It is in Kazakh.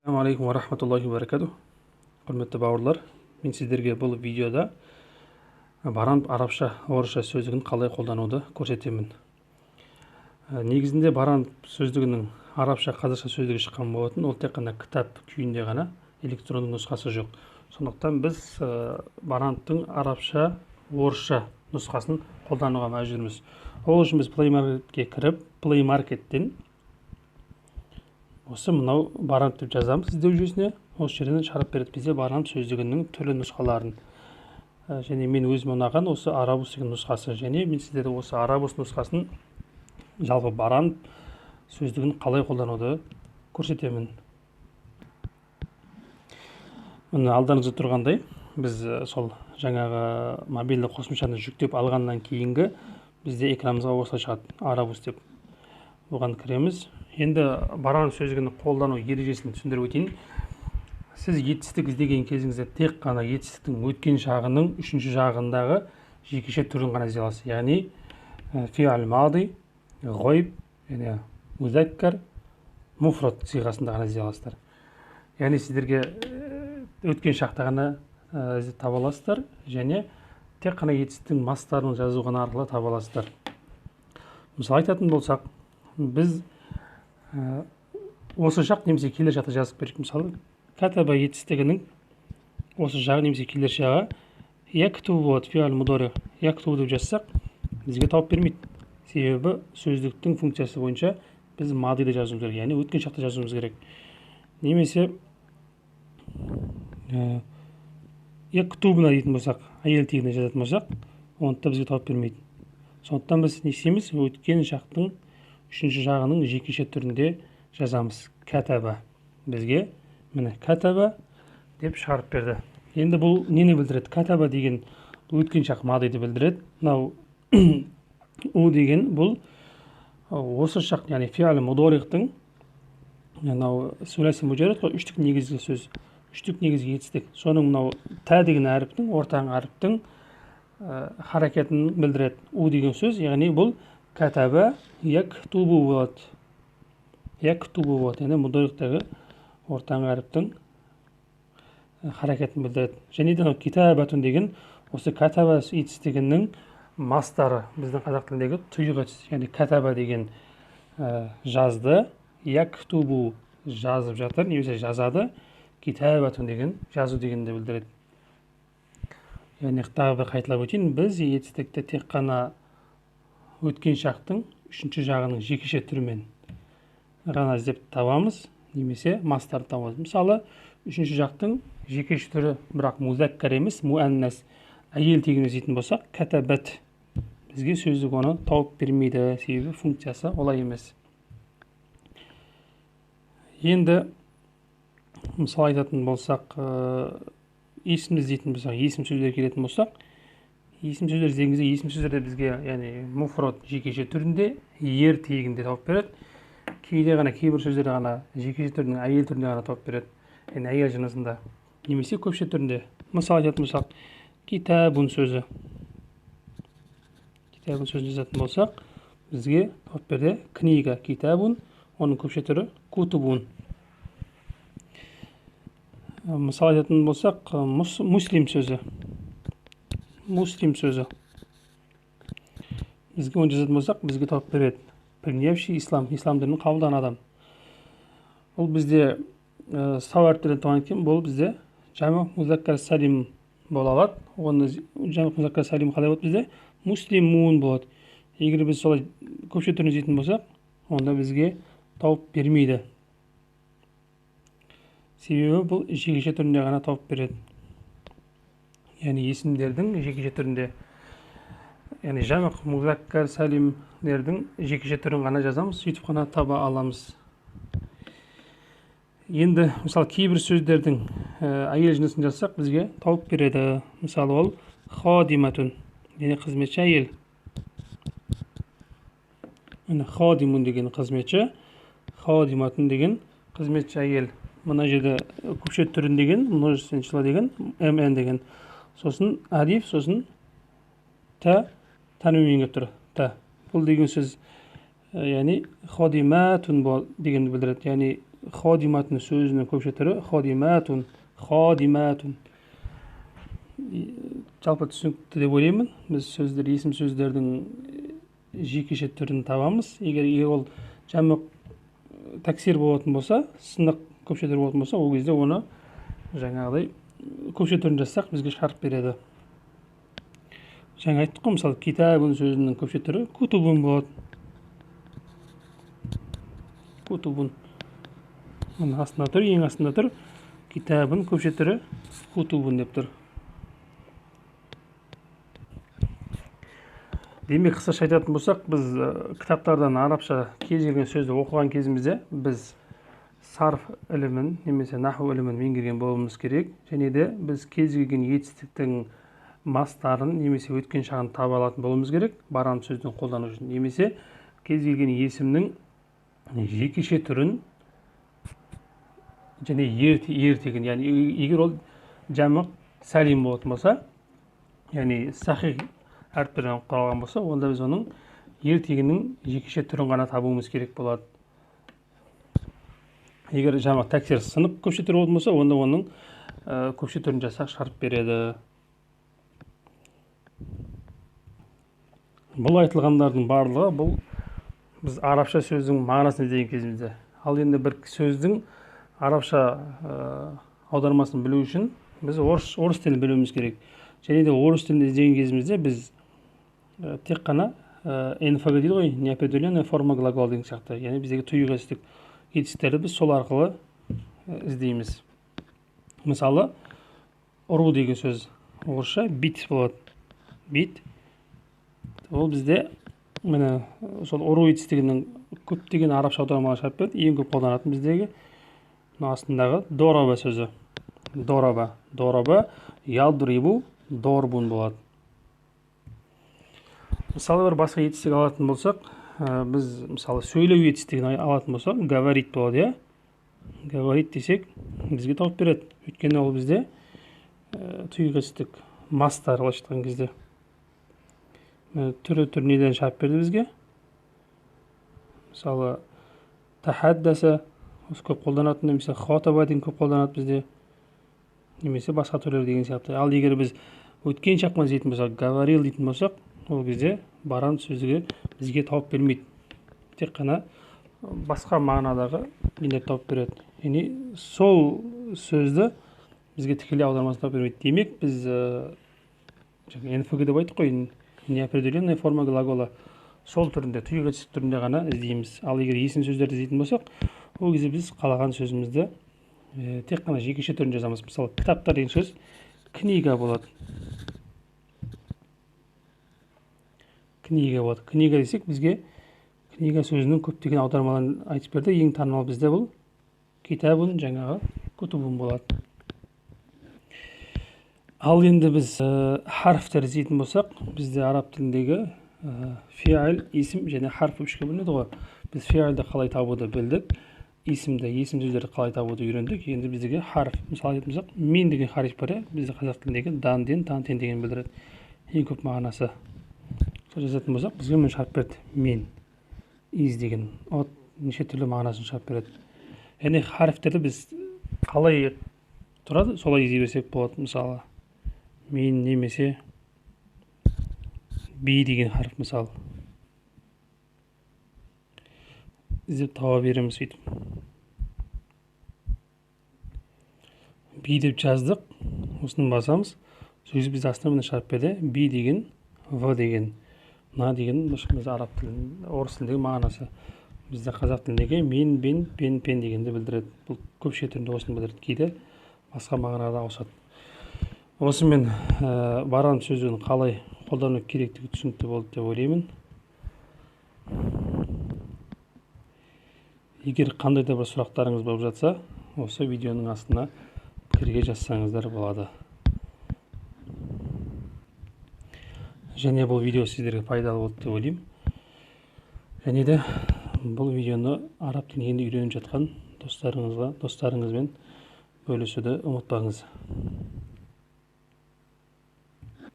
Ассалаумағалейкум уа рахматуллахи уа баракатух. Құрметті бауырлар, мен сіздерге бұл видеода Баранов арабша орысша сөздігін қалай қолдануды көрсетемін. Негізінде Баранов сөздігінің арабша қазақша сөздігі шыққан болатын, ол тек қана кітап күйінде ғана, электронды нұсқасы жоқ. Сондықтан біз Барановтың арабша орысша нұсқасын қолдануға мәжбүрміз. Ол үшін біз Play Marketке кіріп, Play Markеттен осы мынау Баранов деп жазамыз іздеу жүйесіне. Осы жерден шығарып береді бізде Баранов сөздігінің түрлі нұсқаларын. Және мен өзім ұнаған осы Арабус деген нұсқасы. Және мен сіздерге осы Арабус нұсқасын, жалпы Баранов сөздігін қалай қолдануды көрсетемін. Міне, алдарыңызда тұрғандай, біз сол жаңағы мобильді қосымшаны жүктеп алғаннан кейінгі бізде экранымызға осылай шығады Арабус деп. Оған кіреміз. Енді Баранов сөздігін қолдану ережесін түсіндіріп өтейін. Сіз етістік іздеген кезіңізде тек қана етістіктің өткен шағының үшінші жағындағы жекеше түрін ғана іздей аласыз. Яғни фиал мади, ғойб және музаккар, муфрат сиғасында ғана іздей аласыздар. Яғни сіздерге өткен шақта ғана іздеп таба аласыздар және тек қана етістіктің мастарын жазу ғана арқылы таба аласыздар. Мысалы айтатын болсақ, біз осы шақ немесе келер шақта жазып берейік. Мысалы, катаба етістігінің осы жағы немесе келер шағы яктубу болады, фиал мудори яктубу деп жазсақ, бізге тауып бермейді. Себебі сөздіктің функциясы бойынша біз мадиді жазуымыз керек, яғни өткен шақта жазуымыз керек. Немесе яктубна дейтін болсақ, әйел тегіне жазатын болсақ, оны да бізге тауып бермейді. Сондықтан біз не істейміз? Өткен шақтың үшінші жағының жекеше түрінде жазамыз. Катаба. Бізге міне катаба деп шығарып берді. Енді бұл нені білдіреді? Катаба деген өткен шақ мадиді білдіреді. Мынау у деген бұл осы шақ, яғни фиал мудориқтың мынау сүләси мужаррад қой, үштік негізгі сөз, үштік негізгі етістік. Соның мынау тә деген әріптің, ортаңғы әріптің харакетін білдіреді. У деген сөз, яғни бұл катаба яктубу болады. Яктубу болады, яғни мудориқтағы ортаңғы әріптің харакетін білдіреді. Және де китабатун деген осы катаба етістігінің мастары, біздің қазақ тіліндегі тұйық етіс, яғни катаба деген жазды, яктубу жазып жатыр немесе жазады, китабатун деген жазу дегенді білдіреді. Яғни тағы бір қайталап өтейін, біз етістікті тек қана өткен шақтың үшінші жағының жекеше түрімен ғана іздеп табамыз немесе мастарды табамыз. Мысалы, үшінші жақтың жекеше түрі, бірақ музаккар емес, муаннас, әйел тегін іздейтін болсақ, катабат, бізге сөздік оны тауып бермейді, себебі функциясы олай емес. Енді мысал айтатын болсақ, есім іздейтін болсақ, есім сөздер келетін болсақ, есім сөздер іздеген кезде есім сөздер де бізге, яғни муфрат жекеше түрінде, ер тегінде тауып береді. Кейде ғана кейбір сөздер ғана жекеше түрінің әйел түрінде ғана тауып береді, яғни әйел жынысында немесе көпше түрінде. Мысал айтатын болсақ, китабун сөзі. Китабун сөзін жазатын болсақ, бізге тауып берді книга китабун, оның көпше түрі кутубун. Мысал айтатын болсақ, муслим сөзі. Муслим сөзі. Бізге оны жазатын болсақ, бізге тауып береді. Принявший ислам, ислам дінін қабылдаған адам. Бұл бізде сау әріптерден туған екен, бұл бізде жамы музаккар салим бола алады. Оны жамы музаккар салим қалай болады бізде? Муслимун болады. Егер біз солай көпше түрін іздейтін болсақ, онда бізге тауып бермейді. Себебі бұл жекеше түрінде ғана тауып береді. Яғни есімдердің жекеше түрінде, яғни жамық музаккар салимдердің жекеше түрін ғана жазамыз, сөйтіп қана таба аламыз. Енді мысалы кейбір сөздердің әйел жынысын жазсақ, бізге тауып береді. Мысалы ол хадиматун, яғни қызметші әйел. Міне хадимун деген қызметші, хадиматун деген қызметші әйел. Мына жерде көпше түрін деген, множественное число деген, мн деген. Сосын алиф, сосын та, тәнуин келіп тұр. Та. Бұл деген сөз, яғни хадиматун дегенді білдіреді. Яғни Ходиматун сөзінің көпше түрі ходиматун, ходиматун. Жалпы түсінікті деп ойлаймын. Біз сөздер, есім сөздердің жекеше түрін табамыз. Егер ол жәмі тәксир болатын болса, сынық көпше түрі болатын болса, ол кезде оны жаңағыдай көпше түрін жазсақ бізге шығарып береді. Жаңа айттық қой, мысалы, китабун сөзінің көпше түрі кутубун болады. Кутубун. Оның астында тұр, ең астында тұр. Китабун көпше түрі кутубун деп тұр. Демек, қысқаша айтатын болсақ, біз кітаптардан арабша кез келген сөзді оқыған кезімізде біз сарф ілімін немесе наху ілімін меңгерген болуымыз керек. Және де біз кез келген етістіктің мастарын немесе өткен шағын таба алатын болуымыз керек, баран сөзін қолдану үшін. Немесе кез келген есімнің жекеше түрін және ертегін, яғни егер ол жәмі сәлим болатын болса, яғни сахих әріптерден құралған болса, онда біз оның ертегінің жекеше түрін ғана табуымыз керек болады. Егер жәмі тәксир сынып көпше түрі болатын болса, онда оның көпше түрін жасақ шығарып береді. Бұл айтылғандардың барлығы бұл біз арабша сөздің мағынасын іздеген кезімізде. Ал енді бір сөздің арабша аудармасын білу үшін біз орыс тілін білуіміз керек. Және де орыс тілін іздеген кезімізде біз тек қана НФГ дейді ғой, неопределенная форма глагола деген сияқты. Яғни біздегі тұйық етістіктерді біз сол арқылы іздейміз. Мысалы, ұру деген сөз орысша бит болады. Бит. Ол бізде міне сол ұру етістігінің көптеген арабша аудармалар шығарып берді. Ең көп қолданатын біздегі мына астындағы дораба сөзі. Дораба, дораба, ядрибу, дорбун болады. Мысалы, бір басқа етістік алатын болсақ, біз мысалы сөйлеу етістігін алатын болсақ, говорит болады, иә? Говорит десек, бізге тауып береді. Өйткені ол бізде тұйық етістік, мастар былайша айтқан кезде. Түрі-түрі неден шығарып берді бізге? Мысалы, тахаддаса осы көп қолданатын, немесе хатаба деген көп қолданады бізде, немесе басқа түрлері деген сияқты. Ал егер біз өткен шақпен іздейтін болсақ, говорил дейтін болсақ, ол кезде баран сөзіге бізге тауып бермейді. Тек қана басқа мағынадағы нелер тауып береді. Яғни сол сөзді бізге тікелей аудармасын тауып бермейді. Демек, біз НФГ деп айттық қой, неопределенная форма глагола, сол түрінде, тұйық етістік түрінде ғана іздейміз. Ал егер есім сөздерді іздейтін болсақ, ол кезде біз қалаған сөзімізді тек қана жекеше түрін жазамыз. Мысалы, кітаптар деген сөз книга болады. Книга болады. Книга десек, бізге книга сөзінің көптеген аудармаларын айтып берді. Ең танымал бізде бұл китабун, жаңағы кутубун болады. Ал енді біз харфтер іздейтін болсақ, бізде араб тіліндегі фиал, есім және харф үшке бөлінеді ғой. Біз фиалды қалай табуды білдік, есімді, есім сөздерді қалай табуды үйрендік. Енді біздегі харф, мысалы айтатын болсақ, мен деген харф бар, иә? Бізде қазақ тіліндегі дан, ден, тан, тен деген білдіреді. Ең көп мағынасы. Сол жазатын болсақ, бізге міне шығарып береді. Мен, из деген, от, неше түрлі мағынасын шығарып береді. Яғни харфтерді біз қалай тұрады, солай іздей берсек болады. Мысалы, мен немесе би деген харф, мысалы, іздеп таба береміз сөйтіп. Би деп жаздық, осыны басамыз. Сол кезде біз астына міне шығарып берді. Би деген, в деген, на деген біз араб тілін, орыс тіліндегі мағынасы. Бізде қазақ тіліндегі мен, бен, пен, пен дегенді білдіреді. Бұл көпше түрінде осыны білдіреді. Кейде басқа мағынада ауысады. Осымен баран сөзін қалай қолдану керектігі түсінікті болды деп ойлаймын. Егер қандай да бір сұрақтарыңыз болып жатса, осы видеоның астына пікірге жазсаңыздар болады. Және бұл видео сіздерге пайдалы болды деп ойлаймын. Және де бұл видеоны араб тілін енді үйреніп жатқан достарыңызбен бөлісуді ұмытпаңыз.